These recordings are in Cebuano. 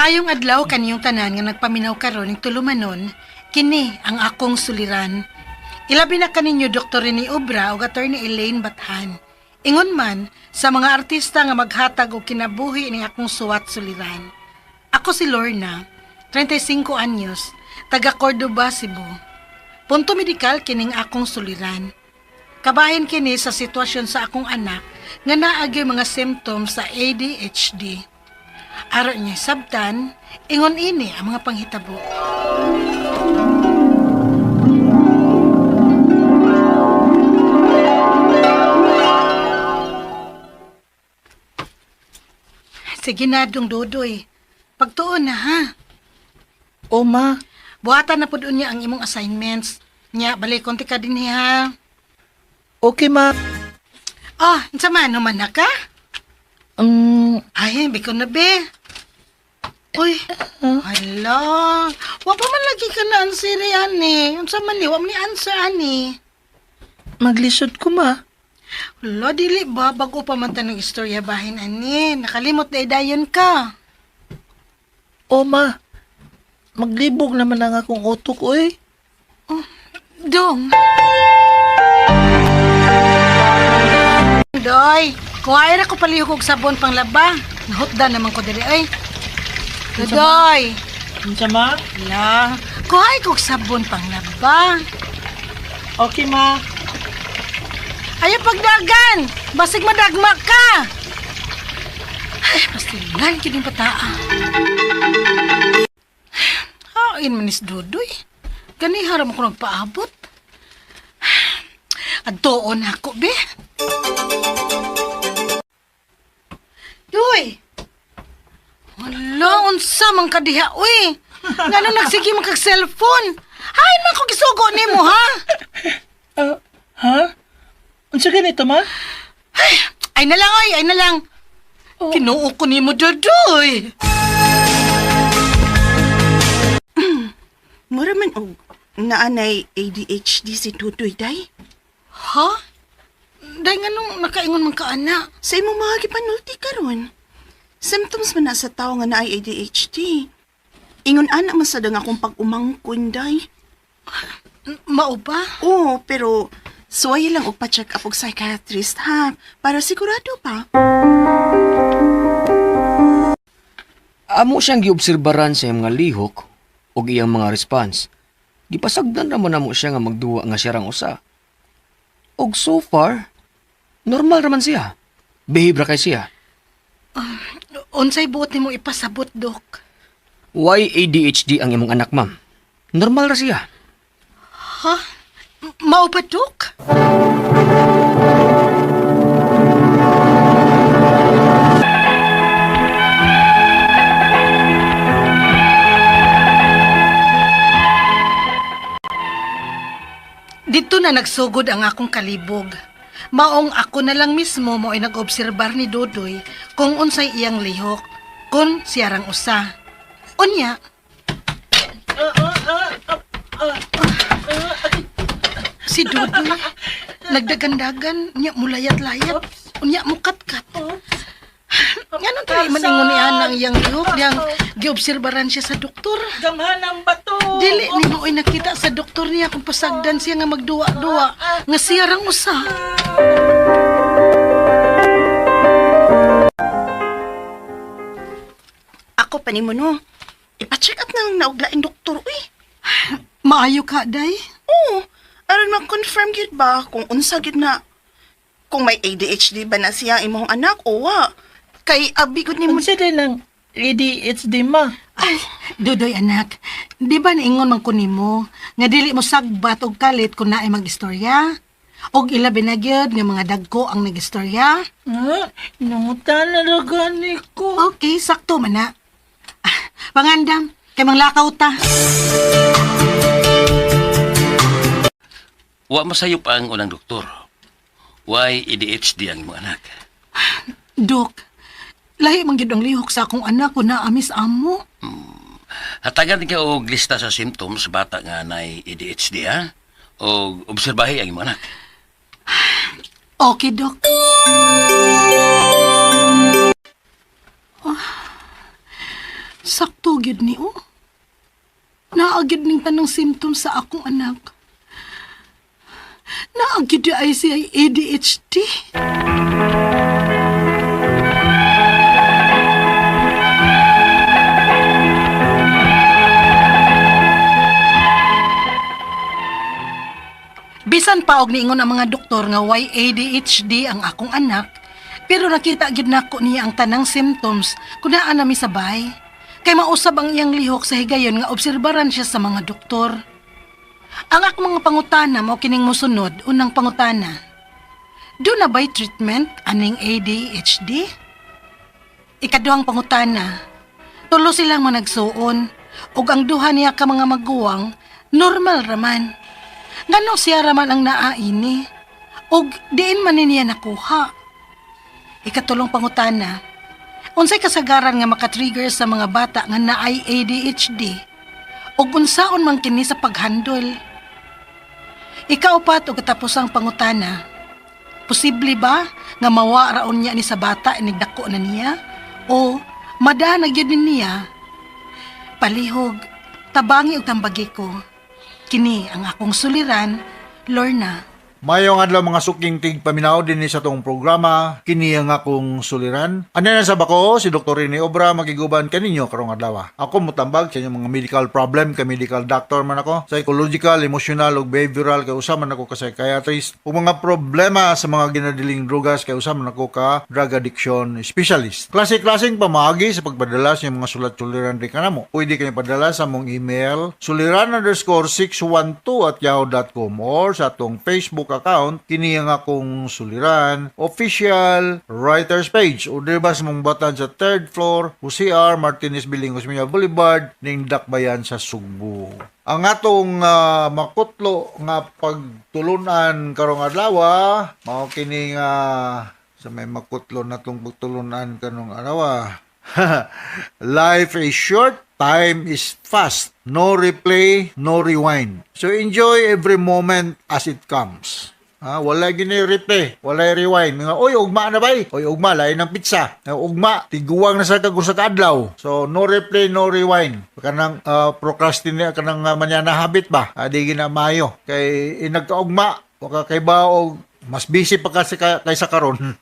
Maayong adlaw kaniyong tanan nga nagpaminaw karon ning tulumanon, kini ang akong suliran. Ilabi na kaninyo Dr. Rene Obra ug Attorney Elaine Bathan. Ingon man sa mga artista nga maghatag og kinabuhi ning akong suwat suliran. Ako si Lorna, 35 anyos, taga Cordoba, Cebu. Punto medikal kining akong suliran. Kabahin kini sa sitwasyon sa akong anak nga naagyoy mga symptoms sa ADHD. Aron niya sabtan, ingon ini ang mga panghitabo. Sige na, Dong Dudoy. Pagtuon na, ha? O ma, Buhatan na pud unya ang imong assignments. Nya, balik konti ka din ha. Okay ma. Oh, unsa man, human na ka? Ay, biko na be. Uy, hala. Wa pa man lagi ka na answer ani. Unsa man ni, wa man ni answer ani. Maglisod ko ma. Hala, dili ba? Bago pa man tanong istorya bahin ani. Nakalimot na idayon ka. O ma, maglibog naman ang akong utok oy. Dong. Doy, kuhain ako palihog og sabon pang laba. Nahutda naman ko diri ay. Doy. Unsa ma? Hala, kuhain ko og sabon pang laba. Okay ma. Ayaw pagdagan! Basig madagma ka! Ay, pastilan, kining bataa. Hain manis Dudoy. Gani haram ako nagpaabot. Adtoon ako, be. Duy! Wala, unsa man ka diha, uy! Ngano nagsige man kag cellphone? Hain man ko gisugo nimo, ha? Ha? Unsa ganito ma? Ay, ay na lang, ay, ay na lang. Oh. Kinuo ko nimo, Dudoy. Mura man og naanay ADHD si Tutoy day. Ha? Dahil nga nung nakaingon man ka, ana. Sa imong mga gipanulti karon. Symptoms man na sa tawo nga naay ADHD. Ingon ana man sad ang akong pag-umangkon day. Mao ba? Oo, pero suway lang og pa-check up og psychiatrist ha, para sigurado pa. Amo siyang giobserbaran sa iyang mga lihok ug iyang mga response. Gipasagdan ra man namo siya nga magduwa nga siya rang usa. Og so far, normal ra man siya. Behave ra kay siya. Unsay buot nimo ipasabot, Dok? Why ADHD ang imong anak, ma'am? Normal ra siya. Ha? Mao ba, Dok? Dito na nagsugod ang akong kalibog. Maong ako na lang mismo mo ay nag-obserbar ni Dudoy kung unsay iyang lihok, kung siyarang usa. Unya, si Dudoy, nagdagandagan, unya mulayat-layat, unya mukatkat. Nga tuloy man ingon ni Ana ang iyang lihok, diyang giobserbaran siya sa doktor. Gamhan ang bato. Dili ni mo ay nakita sa doktor niya kung pasagdan siya nga magduwa-duwa, nga siya rang usa. Ako pa nimo no. Ipa-check up na lang na og laing doktor uy. Maayo ka, day. Oo, aron ma-confirm gyud ba kung unsa gyud na kung may ADHD ba na siya imong anak o wa. Kay abi gud nimo Unsa din ang ADHD ma? Ay, Dudoy anak, di ba niingon man ko nimo nga dili mo sagbat og kalit kung naay mag-istorya? Og ilabi na gyud nga mga dagko ang nag-istorya? Ha? Nangutan na ra gani ko. Okay, sakto man na. Ah, pangandam, kay manglakaw ta. Wa masayop ang unang doktor. Why ADHD ang imong anak? Dok, lahi man gyud ang lihok sa akong anak kung naamis amo. Hatagan ka og lista sa symptoms sa bata nga nay ADHD ha? O obserbahi ang imong anak. Okay, Dok. Oh. Sakto gyud ni oh. Naa gyud ning tanang symptoms sa akong anak. Naa gyud diay siya ADHD. Bisan pa og niingon ang mga doktor nga way ADHD ang akong anak, pero nakita gyud nako niya ang tanang symptoms kun naa nami sa bahay. Kay mausab ang iyang lihok sa higayon nga obserbaran siya sa mga doktor. Ang akong mga pangutana mao kining mosunod, unang pangutana. Duna ba'y treatment aning ADHD? Ikaduhang pangutana. Tulo silang managsuon ug ang duha niya ka mga maguwang normal raman. Ngano siya raman ang naa ini? Ug diin man ni niya nakuha? Ikatulong pangutana. Unsay kasagaran nga makatrigger sa mga bata nga naay ADHD? Ug unsaon man kini sa paghandle? Ikaupat ug katapusang pangutana. Posible ba nga mawa raon niya ni sa bata inig dako na niya? O mada na gyud ni niya? Palihog, tabangi og tambagi ko. Kini ang akong suliran, Lorna. Mayong adlaw, mga suking tigpaminaw dinhi sa atong programa, kini ang akong suliran. Ano na sa bako, si Dr. Rene Obra makiguban kaninyo karong adlaw. Ako mutambag sa inyong mga medical problem, kay medical doctor man ako, psychological, emotional ug behavioral, kay usa man ako ka psychiatrist, ug mga problema sa mga ginadiling drugas, kay usa man ako ka drug addiction specialist. Klase-klaseng pamaagi sa pagpadala sa inyong mga sulat suliran di kanamo. Pwede kayo padala sa among email suliran_612@yahoo.com or sa atong Facebook account, kini ang akong suliran official writers page, o diba sa mong button sa third floor UCR Martinez Building, Osmeña Boulevard ning Dakbayan sa Sugbo. Ang atong makutlo nga pagtulunan karong adlaw mao kini nga sa may makutlo natong pagtulunan karong adlaw. Life is short, time is fast. No replay, no rewind. So enjoy every moment as it comes. Ha, wala gini replay, wala rewind. Mga, "Oy, ugma na bay. Oy, ugma, lain ng pizza. Ugma, tiguang na sa kag usa ka adlaw." So, no replay, no rewind. Kanang procrastinate, kanang mañana habit ba? Di gina maayo. Kay inagkaugma, waka kay ba og mas busy pa kasi kaysa karon.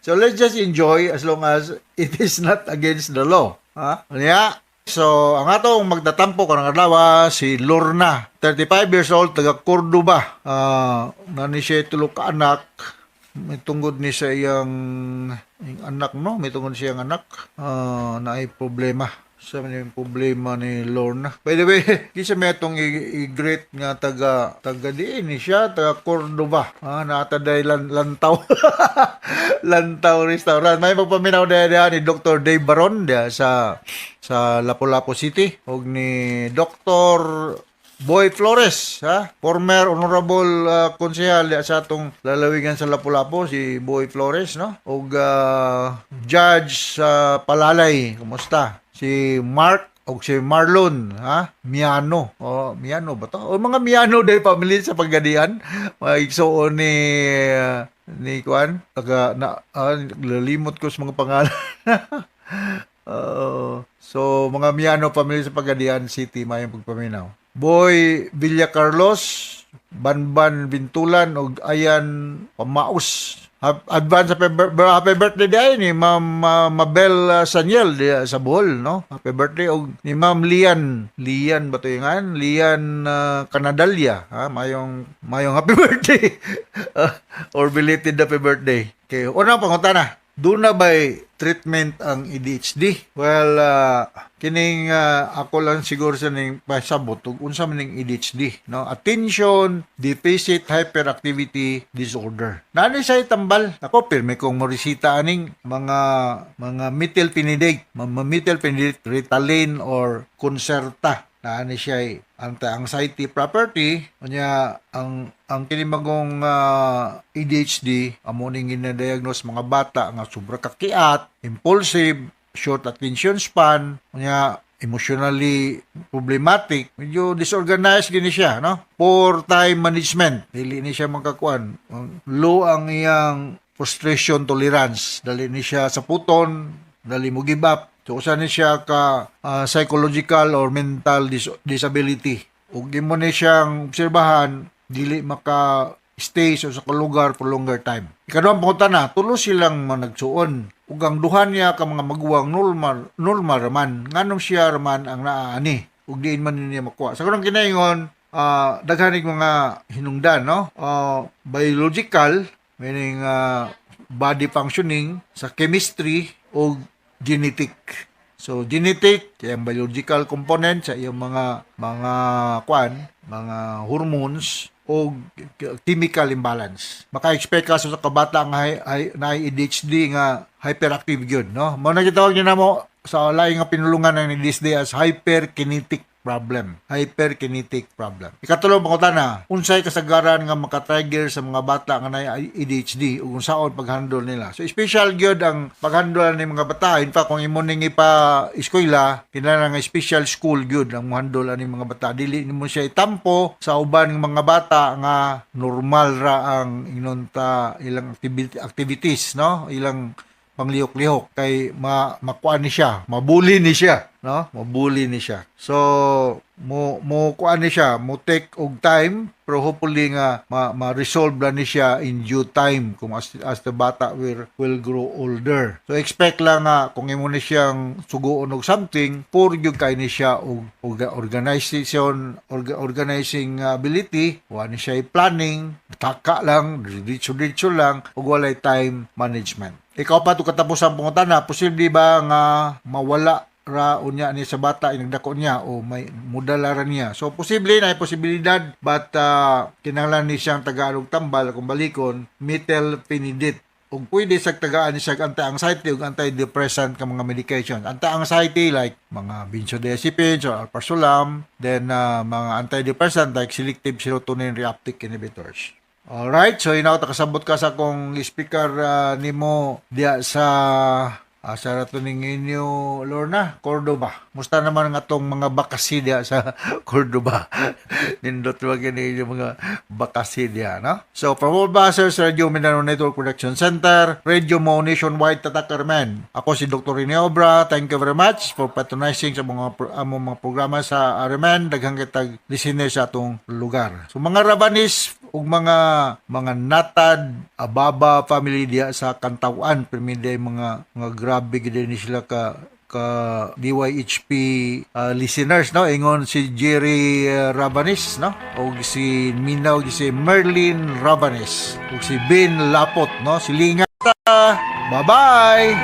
So let's just enjoy as long as it is not against the law. Ha? Kanya, so ang atong magtatampo karong adlaw si Lorna, 35 years old, taga Cordoba. Nani siya tulo ka anak. May tungod ni sa iyang anak, no? May tungod siyang anak na ay problema sa yung problema ni Lorna. By the way, kinsa may atong i-greet nga taga diin ni siya, taga Cordoba. Naa ta day Lantaw. Lantaw Restaurant. May magpaminaw diha ni Dr. Dave Baron diha sa Lapu-Lapu City ug ni Dr. Boy Flores, ha? Former honorable konsehal diha sa atong lalawigan sa Lapu-Lapu, si Boy Flores, no? Ug judge sa Palalay, kumusta? Si Mark og si Marlon, ha? Miano. Oh, Miano ba to? O mga Miano day family sa Pagadian. Mga igsuon ni kuan, taga na lalimot ko sa mga pangalan. Oo. So, mga Miano family sa Pagadian City, mayong pagpaminaw. Boy Villa Carlos, Banban Bintulan, ug Ayan Pamaus. Advance happy birthday diay ni Ma'am Mabel Saniel diya sa Bohol, no? Happy birthday og ni Ma'am Lian. Lian ba to yung Lian Canadalia, ha? Mayong mayong happy birthday. Or belated happy birthday. Okay, unang pangutana. Duna ba'y treatment ang ADHD? Well, kining ako lang siguro sa ning pasabot ug unsa man ning ADHD, no? Attention Deficit Hyperactivity Disorder. Naa ni siya tambal. Ako pirmi kong moresita aning mga methylphenidate, mga methylphenidate, Ritalin or Concerta. Naa ni siya anti-anxiety property. Unya ang kini magong ADHD amo ning gina-diagnose mga bata nga sobra kakiat, impulsive, short attention span, unya emotionally problematic, medyo disorganized gini siya, no? Poor time management, dili ni siya makakuan. Low ang iyang frustration tolerance, dali ni siya sa puton, dali mo give up. So usa ni siya ka psychological or mental disability. Ug imo ni siyang obserbahan dili maka stay sa usa ka lugar for longer time. Ikaduhang pangutana, tulo silang managsuon. Ug ang duha niya ka mga maguwang normal, normal raman. Nganong siya raman ang naa ani ug diin man niya makuha. Sa kanang kinaingon, daghan ning mga hinungdan, no? Biological, meaning body functioning, sa chemistry o genetic. So genetic, yung biological component sa iyong mga kwan, mga hormones o chemical imbalance. Maka-expect ka sa kabata nga na ADHD nga hyperactive gyud, no? Mao na gitawag niya namo sa laing nga pinulungan ng ADHD as hyperkinetic problem. Hyperkinetic problem. Ikatulo, pangutana, unsay kasagaran nga makatrigger sa mga bata nga naay ADHD ug unsaon paghandle nila? So special gyud ang paghandle ni mga bata. In fact, kung imo ning ipa eskwela, kinahanglan nga special school gyud ang mohandle ani mga bata. Dili nimo siya itampo sa uban ng mga bata nga normal ra ang inunta ilang activities, no? Ilang panglihok-lihok kay makuan ni siya, mabuli ni siya, no? Mabuli ni siya. So mo mo kuan ni siya, mo take og time, pero hopefully nga ma-resolve na ni siya in due time kung as the bata will grow older. So expect lang nga kung imo ni siyang suguon og something, poor gyud kay ni siya og organizing ability, wa ni siya planning, taka lang, diretso-diretso lang ug walay time management. Ikaw pa to katapos ang pangutana, posible ba nga mawala ra unya ni sa bata inagdako niya o may mudala ra niya? So posible na posibilidad, but kinahanglan ni siyang tagaan og tambal, kung balikon methylphenidate, ug pwede sa tagaan ni siya anti-anxiety ug antidepressant ka mga medication. Anti-anxiety like mga benzodiazepines or alprazolam, then mga antidepressant like selective serotonin reuptake inhibitors. Alright, so inaw takasabot ka sa akong speaker nimo diya sa asa ra to ning inyo, Lorna, Cordoba. Musta naman nga tong mga bakasi diya sa Cordoba? Nindot ba gini yung mga bakasi diya, no? So, from all Basers, Radio Mindanao Network Production Center, Radio Mo Nationwide, Tatak Carmen. Ako si Dr. Rene Obra. Thank you very much for patronizing sa mga among mga programa sa RMN. Daghang kitag listener sa atong lugar. So, mga Rabanis ug mga Natad Ababa family diya sa Kantawan, permi mga grabe gid ni sila ka DYHP listeners, no? Ingon si Jerry Rabanis, no, og si Minaw, si Merlin Rabanis ug si Ben Lapot, no? Silinga, bye bye.